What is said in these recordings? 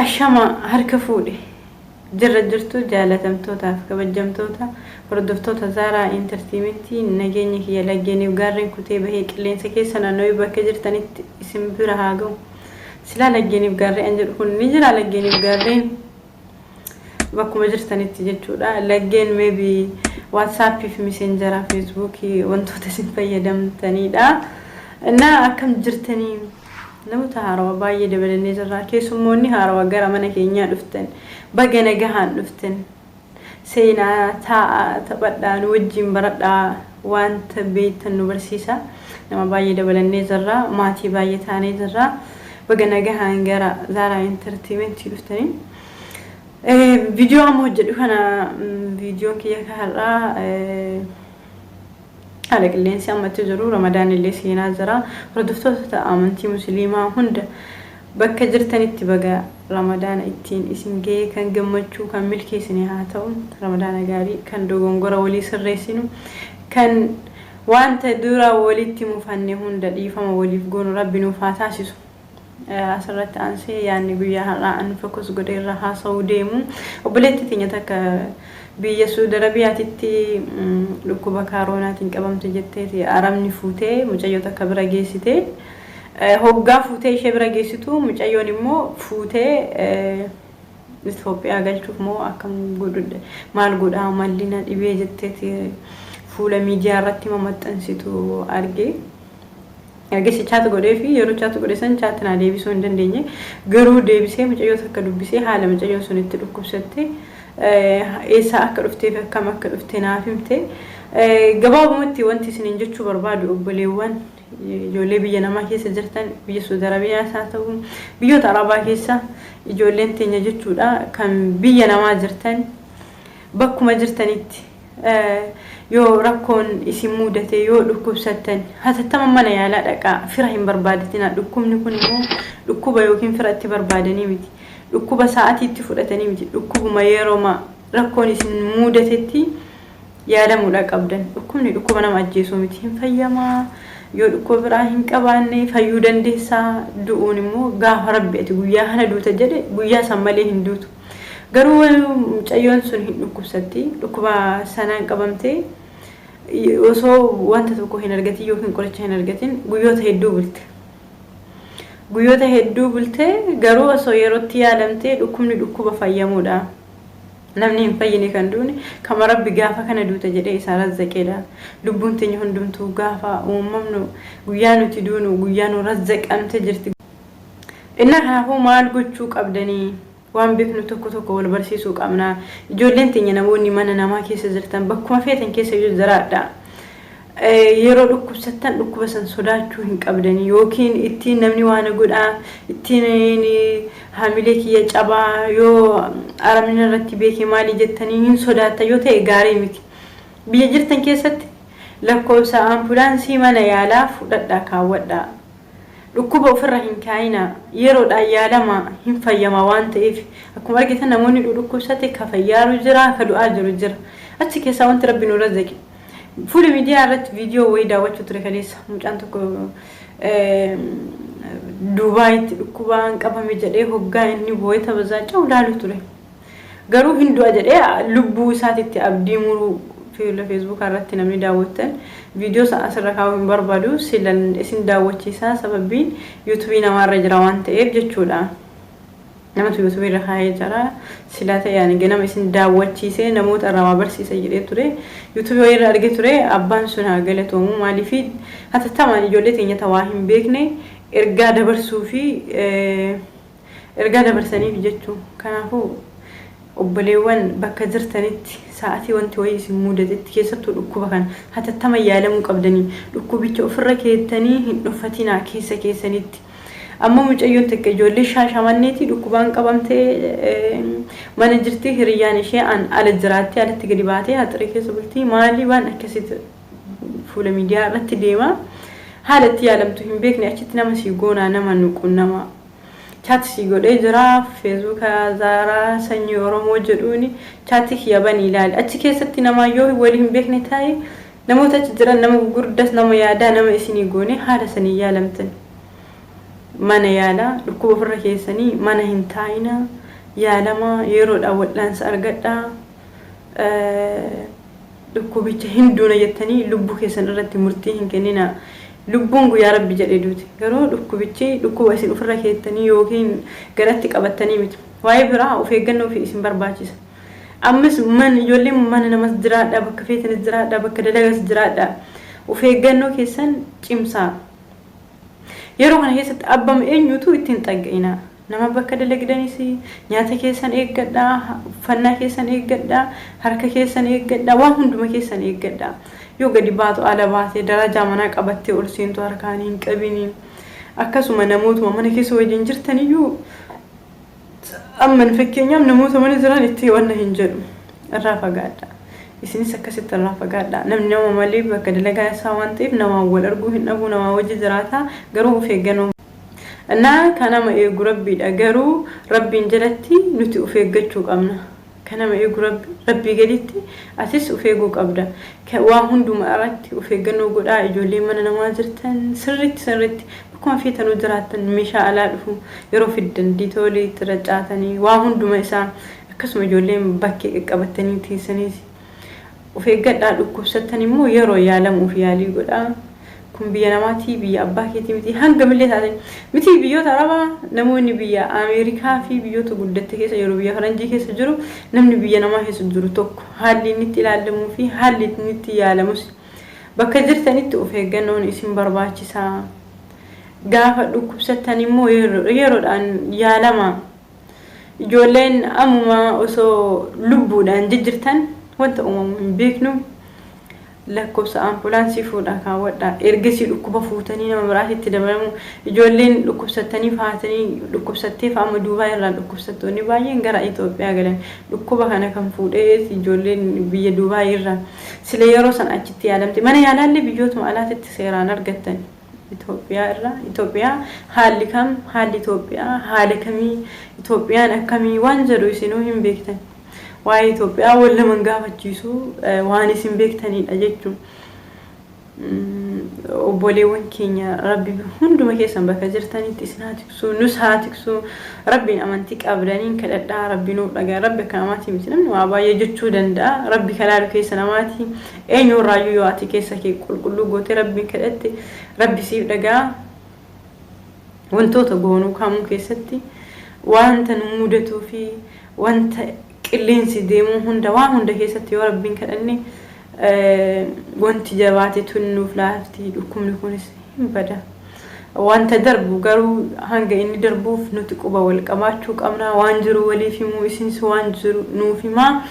Ashama harka fuudhe jirra jirtu jaalatamtootaaf kabajamtoota hordoftoota Zaaraa Intartiimentii, nageenya kiyya laggeeniif gaarreen kutee bahee qilleensa keessa naannawee bakka jirtanitti isin bira haa ga'u. Silaa laggeeniif gaarreen an jedhu kun ni jira, laggeeniif gaarreen bakkuma jirtanitti jechuudha. Laggeen maybe WhatsAppii fi Messengeraa, Facebookii wantoota isin fayyadamtanidha. Innaa akkam jirtanii? Namoota haarawaa baay'ee dabalannee jirra. Keessummoonni haarawaa gara mana keenyaa dhuftan, baga nagahaan dhuftan. Seenaa taa'aa, taphadhaa, nu wajjin baradhaa, wanta beektan nu barsiisa. Nama baay'ee dabalannee jirra. Maatii baay'ee taanee jirra. Baga nagahaan gara Zaaraa Entertainmentii dhuftanii. Viidiyoo amma hojjedhu kana, viidiyoon kiyya har'aa, haala qilleensi ammatti jiru, Ramadaan illee seenaa jira. Hordoftoota amantii Musliimaa hunda bakka jirtanitti baga Ramadaana ittiin isin gahee, kan gammachuu, kan milkeessine haa ta'u. Ramadaana gaarii, kan dogongora walii sirreessinu, kan wanta dura walitti mufanne hunda dhiifama waliif goonu Rabbi nuuf haa taasisu. Asirratti aansee yaadni guyyaa har'aa an focus godhee irra haasa'uu deemu, obboleettii teenya takka biyya Suudi Arabiyaatitti dhukkuba kaaroonaatiin qabamte jetteeti Arabni fuutee mucayyoo takka bira geessite. Hoggaa fuutee ishee bira geessitu, mucayyoon immoo fuutee Itoophiyaa galchuuf moo akkam godhu, maal godhaa, mallina dhibee jetteeti fuula miidiyaa irratti mamaxxansitu arge. Ergasii chat godhee fi yeroo chat godhe san chat naa deebisuu hin dandeenye. Garuu deebisee mucayyoo takka dubbisee, haala mucayyoon sun itti dhukkubsatte, eessaa akka dhuftee fi akkam akka dhufte naaf himte. Gabaabumatti wanti isiniin jechuu barbaadu, obboleewwan ijoollee biyya namaa keessa jirtan, biyya Suudi Arabiyaas haa ta'u, biyyoota Arabaa keessa ijoolleen teenya jechuudha, kan biyya namaa jirtan, bakkuma jirtanitti yoo rakkoon isin mudate, yoo dhukkubsattan, hatattama mana yaalaa dhaqaa, fira hin barbaadatinaa. Dhukkubni kun immoo dhukkuba yookiin fira itti barbaadanii miti, dhukkuba sa'atiitti fudhatanii miti, dhukkubuma yerooma rakkoon isin mudatetti yaalamuudha qabdan. Dhukkubni dhukkuba nama ajjeesuu miti, hin fayyamaa. Yoo dhukkuba biraa hin qabaanne fayyuu dandeessaa. Du'uun immoo gaafa Rabbi ati guyyaa kana duuta jedhe, guyyaa san malee hin duutu. Garuu mucayyoon sun hin dhukkubsatti. Dhukkuba sanaan qabamtee osoo wanta tokko hin argatin yookiin qoricha hin argatin guyyoota hedduu bulte. Guyyoota hedduu bulte. Garuu osoo yerootti yaalamtee, dhukkubni dhukkuba fayyamuudha. Namni hin fayyine kan duune kama Rabbi gaafa kana duuta jedhee isaa razzaqeedha. Lubbuun teenya hundumtuu gaafa uumamnu guyyaa nuti duunu guyyaa nu razzaqamte jirti. Innaa kanaafuu maal gochuu qabdanii? Waan beeknu tokko tokko wal barsiisuu qabna. Ijoolleen teenya, namoonni mana namaa keessa jirtan, bakkuma feetan keessa iyyuu jiraadha. Yeroo dhukkubsattan dhukkuba san sodaachuu hin qabdanii, yookiin ittiin namni waan godhaa, ittiin haamilee kiyya cabaa, yoo Arabni irratti beekee maalii jettanii hin sodaattan yoo ta'e, gaarii miti. Biyya jirtan keessatti lakkoofsa ambulaansii mana yaalaa fudhadhaa, kaawwadhaa. Dhukkuba ofirra hin kaa'inaa. Yeroodhaan yaalamaa, hin fayyamaa waan ta'eef. Akkuma argitan namoonni dhukkubsate ka fayyaaru jira, ka du'aa jiru jira. Achi keessaa wanti Rabbi nu razzaqe. Fuula miidiyaa irratti viidiyoo wayii daawwachuu ture kaleessa. Mucaan tokko Duubaayitti dhukkubaan qabame jedhee hoggaa inni boo'ee tabazaaca'u laalu ture. Garuu hin du'a jedhee lubbuu isaatitti abdii muruu fuula Facebookaa irratti namni daawwattan, viidiyoo sana asirra kaa'uu hin barbaadu, silan isin daawwachiisaa, sababiin YouTubeii namaarra jira waan ta'eef jechuudha. Namatu YouTubeii irra kaa'ee jira. Silaa ta'e ani ganama isin daawwachiisee namoota irraa waa barsiisa jedhee ture. YouTubeii wayii irra argee ture. Abbaan sun haa galatoomu, maaliifi hatattamaan ijoollee teenya waa hin beekne ergaa dabarsuu fi ergaa dabarsaniif jechuu. Kanaafuu obboleewwan, bakka jirtanitti sa'atii wanti wayii isin mudatetti, keessattuu dhukkuba kana, hatattama yaalamuu qabdanii. Dhukkubicha ofirra keettanii hin dhoffatinaa keessa keessanitti. Amma mucayyoon takka ijoollee Shaashamanneeti, dhukkubaan qabamtee mana jirti. Hiriyyaan ishee an ala jiraatti, alatti gadi baatee haxiree keessa bultii, maalii waan akkasitti fuula miidiyaa irratti deema. Haala itti yaalamtu hin beekne. Achitti nama sii goonaa, nama nu qunnama. Chat sii godhee jira, Facebooka Zaaraa Sanyii Oromoo jedhuuni chatii kiyya banii ilaali. Achi keessatti namaa yoo walii hin beekne ta'e, namoota achi jiran, nama gurguddas, nama yaadaa nama isinii goone, haala sanii yaalamtan. Mana yaalaa dhukkuba ofirra keessanii mana hin taa'inaa, yaalamaa, yeroodhaan wal'aansa argadhaa. Dhukkubicha hin duuna jettanii lubbuu keessan irratti murtii hin kenninaa. Lubbuun guyyaa Rabbi jedhe duuti. Garuu dhukkubichi dhukkuba isin ofirra keettanii yookiin garatti qabattanii miti. Waa'ee biraa of eeggannoo fi isin barbaachisa. Ammas man ijoolleen mana namas jiraadhaa, bakka feetanis jiraadhaa, bakka dalagas jiraadhaa. Of eeggannoo keessan cimsaa. Yeroo kana keessatti abbama eenyutu ittiin xagga'inaa. Nama bakka dalagdanis nyaata keessan eeggadhaa, uffannaa keessan eeggadhaa, harka keessan eeggadhaa, waan hunduma keessan eeggadhaa. Yoo gadi baatu ala baatee darajaa manaa qabattee ol seentu harkaan hin qabini. Akkasuma namootuma mana keessa wajjin jirtaniyyuu, amman fakkeenyaaf namoota mana jiran itti wanna hin jedhu, irraa fagaadha. Isinis akkasitti irraa fagaadha. Namni nama malee bakka dalagaa isaa waan ta'eef namaan wal arguu hin dhabu, namaa wajji jiraata, garuu of eeggannoo. Naa kan nama eegu Rabbiidha, garuu Rabbiin jalatti nuti of eeggachuu qabna. Kan nama eegu Rabbi, Rabbii gaditti atis of eeguu qabda. Waa hunduma irratti of eeggannoo godhaa. Ijoollee mana namaa jirtan sirriitti sirriitti bakkuma feetanuu jiraattan meeshaa alaa dhufu yeroo fiddan diitoolii itti racaatanii waa hunduma isaa, akkasuma ijoolleen bakkee qaqqabattanii teessaniis of eeggadhaa. Dhukkubsattan immoo yeroo yaalamuuf yaalii godhaa. Kun biyya namaatii, biyya abbaa keetii miti. Hangamillee taate miti, biyyoota Arabaa, namoonni biyya Ameerikaa fi biyyoota guddatte keessa jiru, biyya faranjii keessa jiru, namni biyya namaa keessa jiru tokko haalli inni itti ilaalamuu fi haalli inni itti yaalamus. Bakka jirtanitti of eeggannoon isin barbaachisaa. Gaafa dhukkubsattan immoo yeroodhaan yaalamaa. Ijoolleen ammuma osoo lubbuudhaan jijjirtan wanta uumamu hin beeknu. Lakkoofsa ampulaansii fuudhaa kaawwadhaa. Ergasii dhukkuba fuutanii nama biraatitti dabalamu. Ijoolleen dhukkubsattanii faatanii dhukkubsattee fa'ama Duubaa irraa dhukkubsattoonni baay'een gara Itoophiyaa galan. Dhukkuba kana kan fuudhee ijoolleen biyya Duubaa irraa sila yeroo san achitti yaalamte, mana yaalaallee biyyootuma alaatitti seeraan argattan. Itoophiyaa irraa Itoophiyaa haalli kam, haalli Itoophiyaa haala kamii, Itoophiyaan akkamii waan jedhu isinuu hin beektan. Waa'ee Itoophiyaa wal nama hin gaafachiisu, waan isin beektanidha jechuun. Obboleewwan keenya, Rabbi hunduma keessan bakka jirtanitti isin haa tiksu, nus haa tiksu. Rabbiin amantii qabdaniin kadhadhaa, Rabbi nuuf dhagaa. Rabbi akka namaatii miti, namni waa baay'ee jechuu danda'a. Rabbi kalaalu keessa namaati. Eenyurraayyuu yoo ati keessa kee qulqulluu gootee Rabbiin kadhatte, Rabbi siif dhagaa. Wantoota goonuu kamuu keessatti, wanta nu mudatuu fi wanta qilleensi deemuu hunda, waan hunda keessatti yoo Rabbiin kadhanne, wanti jabaate tun nuuf laafti, dhukkubni kunis hin bada. Wanta darbu garuu hanga inni darbuuf nuti quba wal qabaachuu qabna. Waan jiru waliif himuu, isinis waan jiru nuuf himaa,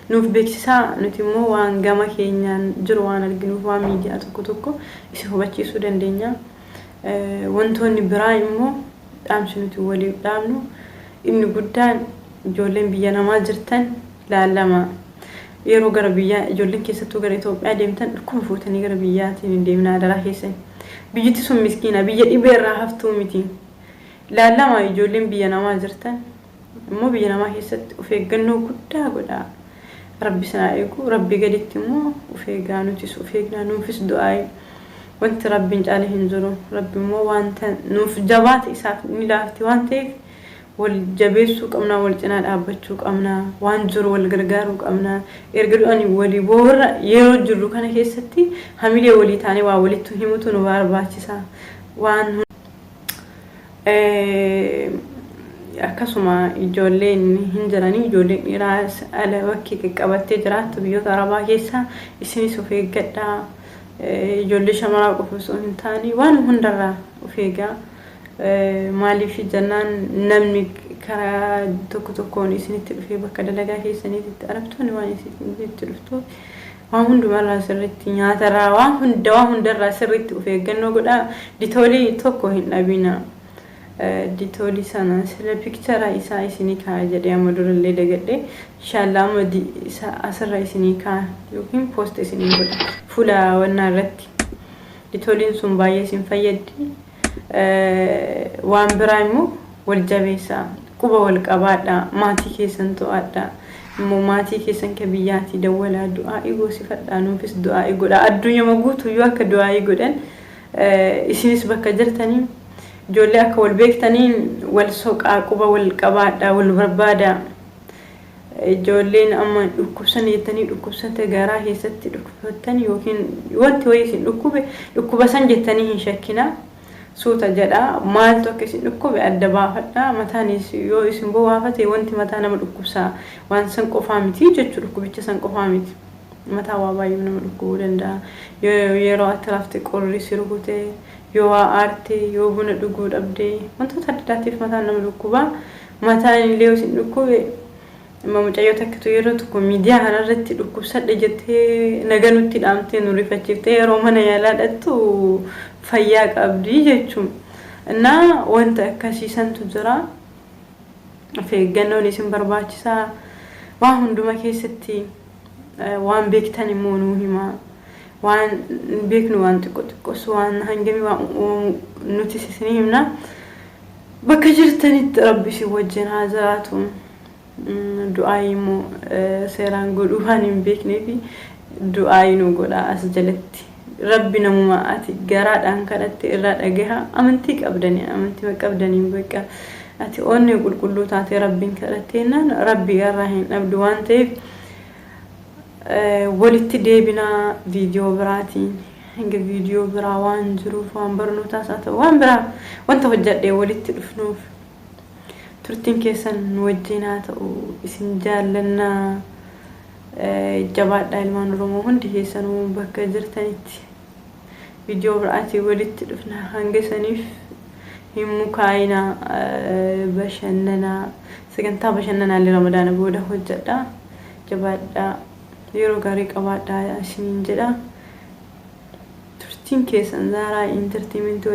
nuuf beeksisaa, nuti immoo waan gama keenyaan jiru waan arginuuf waan miidiyaa tokko tokko isin hubachiisuu dandeenya. Wantoonni biraa immoo dhaamsi nuti waliif dhaamnu inni guddaan, ijoolleen biyya namaa jirtan laalama. Yeroo gara biyyaa, ijoolleen keessattuu gara Itoophiyaa deemtan, dhukkuba fuutanii gara biyyaatiin hin deemina adaraa keessan. Biyyatti sun miskiina, biyya dhibee irraa haftuu miti. Laalama, ijoolleen biyya namaa jirtan immoo biyya namaa keessatti of eeggannoo guddaa godhaa. Rabbi isin haa eegu. Rabbi gaditti immoo of eegaa, nutis of eegnaa, nuufis du'aayi. Wanti Rabbiin caale hin jiru. Rabbi immoo wanta nuuf jabaate isaaf ni laafti waan ta'eef wal jabeessuu qabna, wal cinaa dhaabbachuu qabna, waan jiru wal gargaaruu qabna. Erga du'anii walii boorra, yeroo jirru kana keessatti hamilee walii taanee waa walitti himutu nu barbaachisa. Waan akkasuma ijoolleen hin jiranii, ijoolleen dhiiraa ala bakkee qaqqabattee jiraattu biyyoota Arabaa keessa, isinis of eeggadhaa. Ijoollee shamaraa qofa osoo hin taane waan hundarraa of eegaa. Maaliif jennaan, namni karaa tokko tokkoon isinitti dhufee bakka dalagaa keessaniitti arabtoonni waan isinitti dhuftuuf waan hundumarraa sirriitti, nyaatarraa, waan hunda, waan hundarraa sirriitti of eeggannoo godhaa. Ditoolii tokko hin dhabina. Ditoolii sana sila picture isaa isinii kaa'a jedhee amma durallee dagadhe. Inshallah amma isa asirra isinii kaa'a yookiin post isinii godha fuula wannaa irratti. Ditooliin sun baay'ee isin fayyaddi. Waan biraa immoo wal jabeessaa, quba wal qabaadhaa, maatii keessan to'adhaa, immoo maatii keessan ka biyyaatii dawwalaa, du'aa'ii goosifadhaa, nuufis du'aa'ii godhaa. Addunyaa guutuyyuu akka du'aa'ii godhan isinis bakka jirtanii Ijoollee akka wal beektaniin wal soqaa, quba wal qabaadhaa, wal barbaadaa. Ijoolleen amma dhukkubsan jettanii dhukkubsate garaa keessatti dhukkubsattan yookiin wanti wayii isin dhukkube, dhukkuba san jettanii hin shakkinaa. Suuta jedhaa, maaltu akka isin dhukkube adda baafadhaa. Mataanis yoo isin bowaafate, wanti mataa nama dhukkubsaa waan san qofaa miti jechuu, dhukkubicha san qofaa miti. Mataa waa baay'ee nama dhukkubuu danda'a. Yoo yeroo ati rafte qorri si rukute, yoo waa aarte, yoo buna dhuguu dhabde, wantoota adda addaatiif mataan nama dhukkubaa. Mataan illee yoo isin dhukkube, amma mucayyoo takkatu yeroo tokko miidiyaa kanarratti dhukkubsadhe jettee naga nutti dhaamtee nu rifachiiftee, yeroo mana yaalaa dhattu fayyaa qabdi jechuun. Innaa wanta akkasiisantu jira. Of eeggannoon isin barbaachisaa. Waan hunduma keessatti waan beektan immoo nuu himaa. Waan beeknu, waan xiqqoo xiqqoos, waan hangamii waan uumamu nuti isinii himna. Bakka jirtanitti Rabbi isin wajjin haa jiraatu. Du'aa immoo seeraan godhuu waan hin beekneef du'aa nu godhaa as jalatti. Rabbi namuma ati garaadhaan kadhatte irraa dhagaha. Amantii qabdanii, amantii qabdaniin, bakka ati onnee qulqulluu taatee Rabbiin kadhatteennaan Rabbi irraa hin dhabdu. Waan ta'eef walitti deebinaa viidiyoo biraatiin. Hanga viidiyoo biraa waan jiruuf, waan barnootaas haa ta'u, waan biraa wanta hojjadhee walitti dhufnuuf, turtiin keessan nu wajjin haa ta'u. Isin jaallannaa, jabaadhaa. Ilmaan Oromoo hundi keessanuu bakka jirtanitti viidiyoo biraatiin walitti dhufna. Hanga saniif hin mukaayinaa, bashannanaa. Sagantaa bashannanaa illee Ramadaana booda hojjedha. Jabaadhaa, yeroo gaarii qabaadhaa isiniin jedha. Turtiin keessan Zaaraa Entertainment.